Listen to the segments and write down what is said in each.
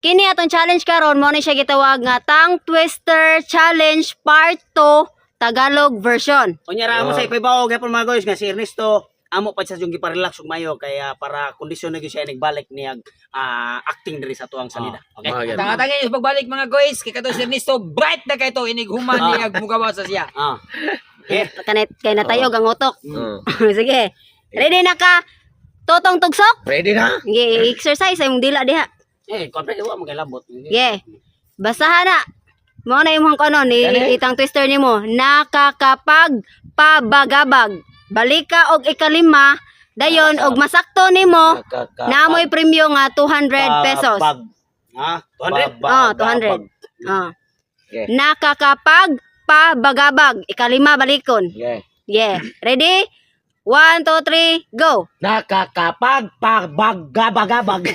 Kini atong challenge karon, mo ni siya gitawag nga Tongue Twister Challenge Part 2 Tagalog version. Unya ra mo sa ipahibaw gyapon, mga guys, nga si Ernesto amo pa siya yung giparelax ug mayo kaya para kondisyon na gyud siya nagbalik niya acting diri sa tuang salida. Okay. Mga ganun. Tanga-tanga yung pagbalik, mga guys, kay kato si Ernesto bright na kay to inig human niya mugawa sa siya. Okay. Kanit kay natayog ang utok. Oh. Sige. Ready na ka? Totong tugsok? Ready na? Sige, exercise sa imong dila diha. Eh, kompre wa mo kay labot. Sige. Basahan na. Mo na imong kuno ni Dali. itang twister nimo. Nakakapag pabagabag. Balika og ikalima dayon og masakto nimo, naamoy premyo nga 200 pesos. Pag, Ha? 200? Oh, 200. Oh. Okay. Nakakapag pabagabag. Ikalima balikon. Okay. Yeah. Ready? 1, 2, 3, go. Nakakapag pagbagabagabag.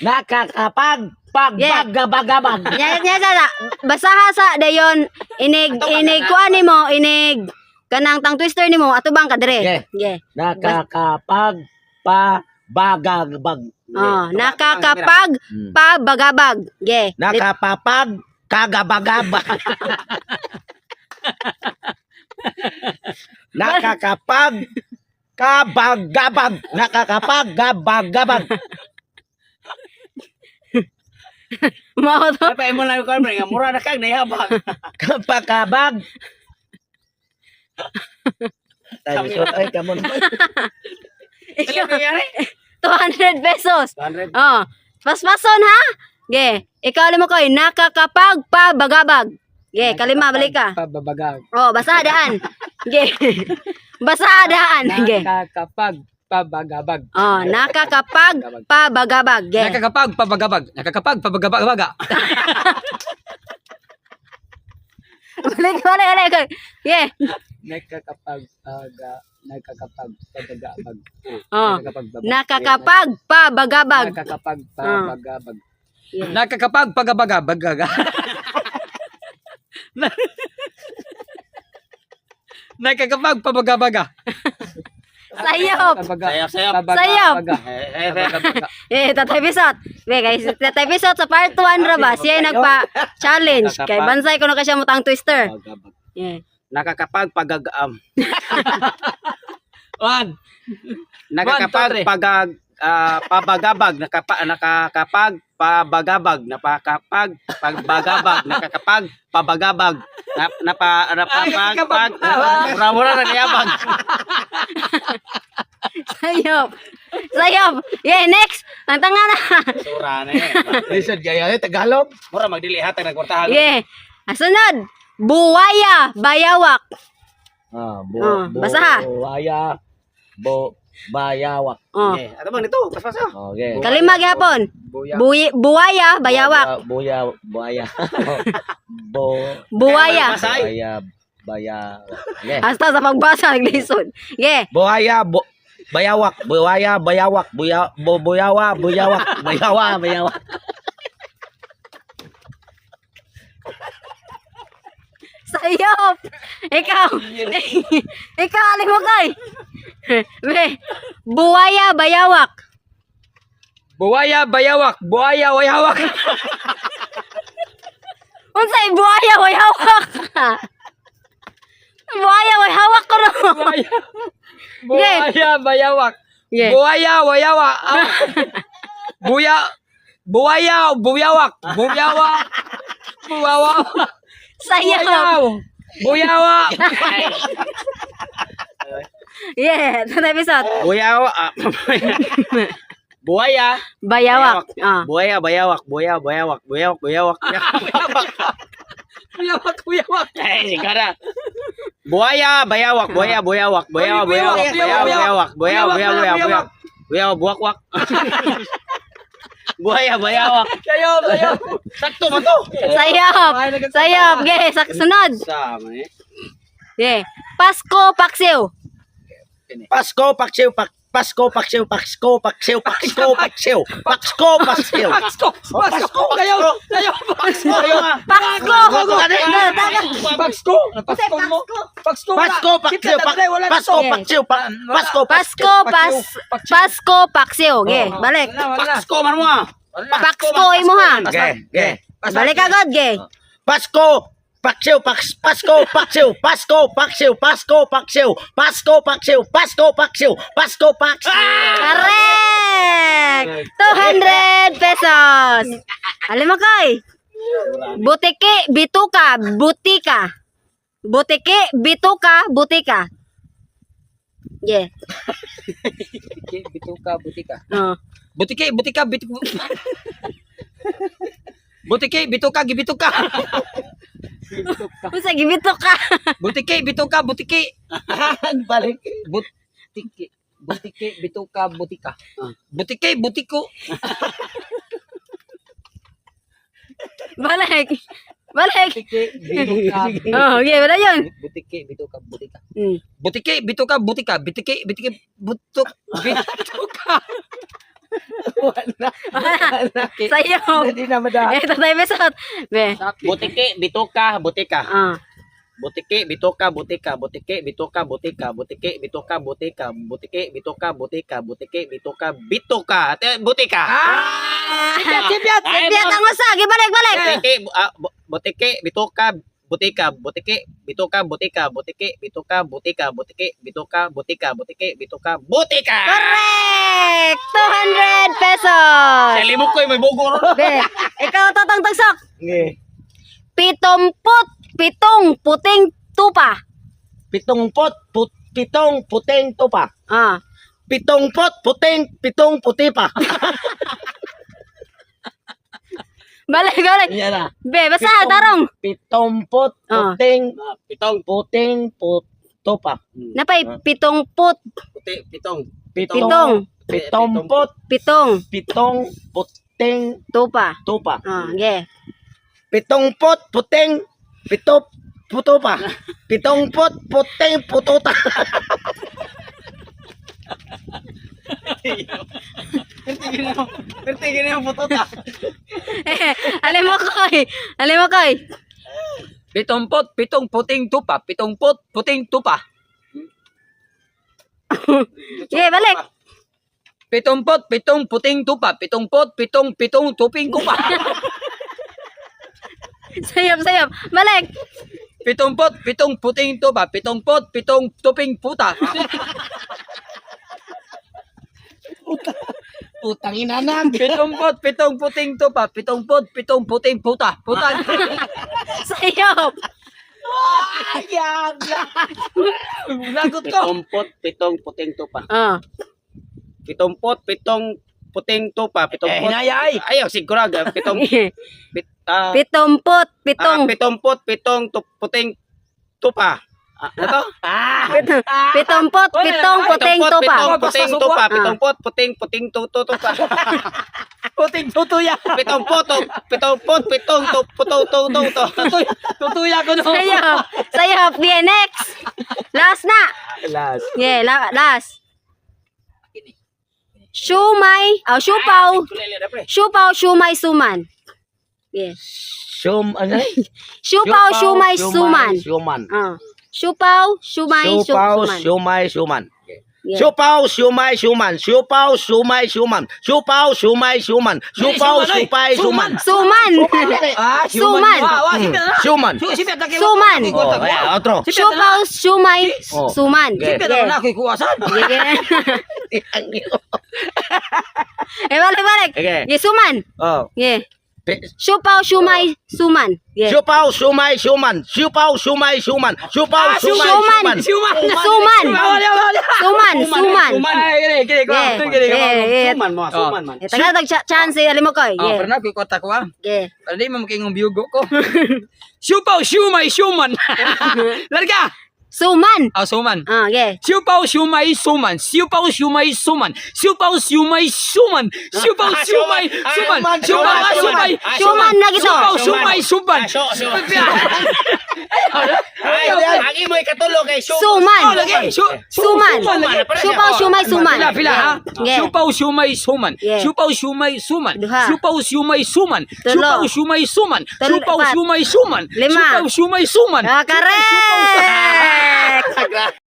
Nakakapag pagbagabagabag. Nya nya sa sa. Basaha sa dayon inig inig kuan nimo, inig kanang tang twister nimo atubang ka dire. Yeah. Yeah. Nakakapag pabagabag. Oh, nakakapag pabagabag. Yeah. Nakapapag kagabagabag. Nakakapag kabagabag. Nakakapag gabagabag. Mao to. Ay, pa imo lang kompre nga mura na kag nayabag. Kapakabag. Tayo, so, ay, come on. Ikaw 200 pesos. 200. Oh. Paspason ha? Ge. Ikaw mo koy nakakapag pabagabag. Ge, kalima balik ka. Pababagag. Oh, basa daan. Ge. Basa daan. Ge. Nakakapag pabagabag. Oh, nakakapag pabagabag. Ge. Nakakapag pabagabag. Nakakapag pabagabag. Balik, balik, balik. Ge. Nakakapag paga nakakapag pabagabag. Oh. Nakakapag pabagabag. Nakakapag pabagabag. Yeah. Nakakapag pagabagabag. Nakakapag pabagabaga. Sayop. Sayop, sayop. Sayop. Eh, eh, eh. Eh, Tatay Pisot. Be, guys, Tatay Pisot sa part 1 ra ba? Siya yung nagpa-challenge. Kay Bansay kuno ka siya mo tang twister. Pagabag. Yeah. Nakakapag pagag One. Nakakapag One, two, three. pagag pabagabag, nakakapag pabagabag, napakapag pagbagabag, nakakapag pabagabag, napa napapag pag mura-mura na niyabag. Sayop. Sayop. Yeah, next. Tangtanga na. Sura na eh. Listen, gaya eh, Tagalog. Mura magdili hatag nagkwartahan. Yeah. Sunod. Buwaya, bayawak. Ah, bu, Oh, basaha. Buaya, bo, bayawak. Oh. Okay. Ato bang nito? Paspaso. Okay. Kalima gyapon. Buya. Buwaya, bayawak. Buya, buaya. Bo, Buwaya. Pasay. buaya, bayawak. Okay. Hasta sa pagbasa naglisod. Yeah. Buaya, bu, bayawak, buaya, bayawak, buya, bu, buyawa, buyawak, bayawa, bayawak. Sayop. Ikaw. Ikaw alin mo kay. Be. Buwaya, bayawak. Buwaya bayawak. Buwaya wayawak. Unsay buwaya way hawak? Buwaya way hawak ko no. Buwaya. Buwaya bayawak. Yeah. Buwaya wayawa. Ah. Buya buwaya buyawak. Buyawa. Buwawa. Sayop. Buyaw. Buyawa. Yeah, Tatay Pisot. Buyawa. Buaya. Bayawak. Ah. Buaya, bayawak, buaya, bayawak, buyawak, buyawak. Bayawak. Buyawak buyawak. Eh, sigara. Buaya, bayawak, buaya, buyawak, buaya, Buyak, buyawak, buyak, buaya, buyak. buyawak, buaya, Buyawak, buaya, buyak, buaya, buaya. Buya, buwakwak. Buaya, bayawak. Kayo kayo. Sakto man to. Sayop. Sayop. Ge, sunod. Sama eh. Yeah. Pasko paksiw. Pasko, paksiw, pak, Pasko, paksiw, Pasko, paksiw, Pasko, paksiw, Pasko, paksiw. Pasko! Pasko! Kayo! Kayo! Pasko! Pasko! Pasko! Pasko mo! Pasko! Pasko, paksiw, Pasko, paksiw, Pasko, Pasko, pas, Pasko, paksiw. Ge, balik. Pasko man mo ah. Pasko imo ha. Ge, ge. Balik agad, ge. Pasko, paksiw, Pasko, paksiw, Pasko, paksiw, Pasko, paksiw, Pasko, paksiw, Pasko, paksiw, Pasko, paksiw. Correct! 200 pesos. Alam mo koy. Butiki, bituka, butika. Butiki, bituka, butika. Yeah. Butiki, bituka, butika. Oh. Butiki, butika, bituka. Butiki, bituka, gibituka. Unsa gibituka? Butiki, bituka, butiki. Balik. Butiki, butiki, bituka, butika. Butiki, butiko. Balik. Balik. Butiki, bituka. Oh, yeah, wala yun. Butiki, bituka, butika. Butiki, bituka, butika. Bitiki, bitiki, butuk, bituka. Wala. Sa'yo. Hindi na madami. Eh, tatay besot. Be. Butiki, bituka, butika. Ah. Butiki, bituka, butika, butiki, bituka, butika, butiki, bituka, butika, butiki, bituka, butika, butiki, bituka, bituka, butika. Ah! Sipiat, sipiat. Sipiat ang usa, gibalik, balik. Butiki, butiki, bituka, butika, butiki, bituka, butika, butiki, bituka, butika, butiki, bituka, butika, butiki, bituka, butika. Correct! 200 pesos. Sa limok ko may bugo ron. Be, ikaw Totong Tagsok. Nge. 77 puting tupa. Pitong pot, pitong puting tupa. Ah. Pitong pot, puting, pitong puti pa. Balik, balik. Yan na. Be, basta, tarong. Pitong pot, Ah. puting, Pitong, puting, puto pa. Napay, 70, puti, pitong. pitong, Pitong pot, pitong, pitong, puting, tupa. tupa. Ah, yeah. Pitong pot, puting, pito, puto pa. Pitong pot, puting, pututa. Pertigin yung pututa. Eh, alam mo koy. Alam mo koy. 77 puting tupa. 70 puting tupa. Yeah, balik. 77 puting tupa. 77 pitong tuping kupa. Sayap, sayap. Balik. 77 puting tupa. 77 tuping puta. Putang ina na. 77 puting tupa. 77 puting puta. Puta. Sayap. Lagot ko. 77 puting tupa. Ah. 77 puting tupa. Eh, hinaya ay. Ayaw, sigurado. Pitong, pit, ah, 77. 77 puting tupa. Ah, ano to? 77 puting tupa. 77 puting tupa. Ah. 77 puting puting tuto tupa. Puting tutuya. 77 tu puto to to to. Tutuya, tutuya ko no. Sayap. Sayap. Yeah, next. Last na. Last. Yeah, last. Shumai, oh, shupaw. Shupaw, shumai, suman. Yeah. Shum, ano? Shupaw, shumai, suman. Suman. Ah. Shupaw, shumai, Siupaw, suman. siumay, suman. Yeah. Siupaw, siumay, suman. Siupaw, siumay, suman. Siupaw, siumay, suman. Siupaw, Suman, oy. siupay, suman. Suman. Ah, Suman. Wah, wah, sipit na. Suman. Sipit na kayo. Suman. Oh, ayan, otro. Shupaw, shumai, Oh. suman. Okay. Sipit na ako'y kuwasan. Yeah. Eh, balik, balik. Okay. Yeah, suman. Oh. Yeah. Shupaw, shumai, suman. Yeah. Siupaw, siumay, suman. Siupaw, siumay, suman. Siupaw, Ah, siumay, suman. suman. Suman. Suman. Suman, suman. Ay, gini, gini, kuha. Yeah. Gini, kuha. Yeah, yeah. Suman mo, suman man. Eh, tagatag chance, alam mo koy. Oh, Yeah. pero na ako'y kwarta ko ah. Yeah. Para di mo makingong biyugo ko. Siupaw, siumay, suman. Larga! Suman. Ah, suman. Ah, yeah. Siupaw, siumay, suman. Siupaw, siumay, suman. Siupaw, siumay, suman. Siupaw, siumay, suman. Siupaw, ah, siumay. Suman lagi to. Siupaw, siumay, suman. Ah, Suman. Ay, ang imo ikatulo kay Suman. Oh, lagi. Suman. Lagi. Siupaw, siomay, suman. Pila, pila, ha? Yeah. Siupaw, siomay, suman. Yeah. Siupaw, siomay, suman. Duha. Siupaw, siomay, suman. Tulo. Siupaw, siomay, suman. Tulo, Siupaw, apat. siomay, suman. Lima. Siupaw, siomay, suman. Ah, correct!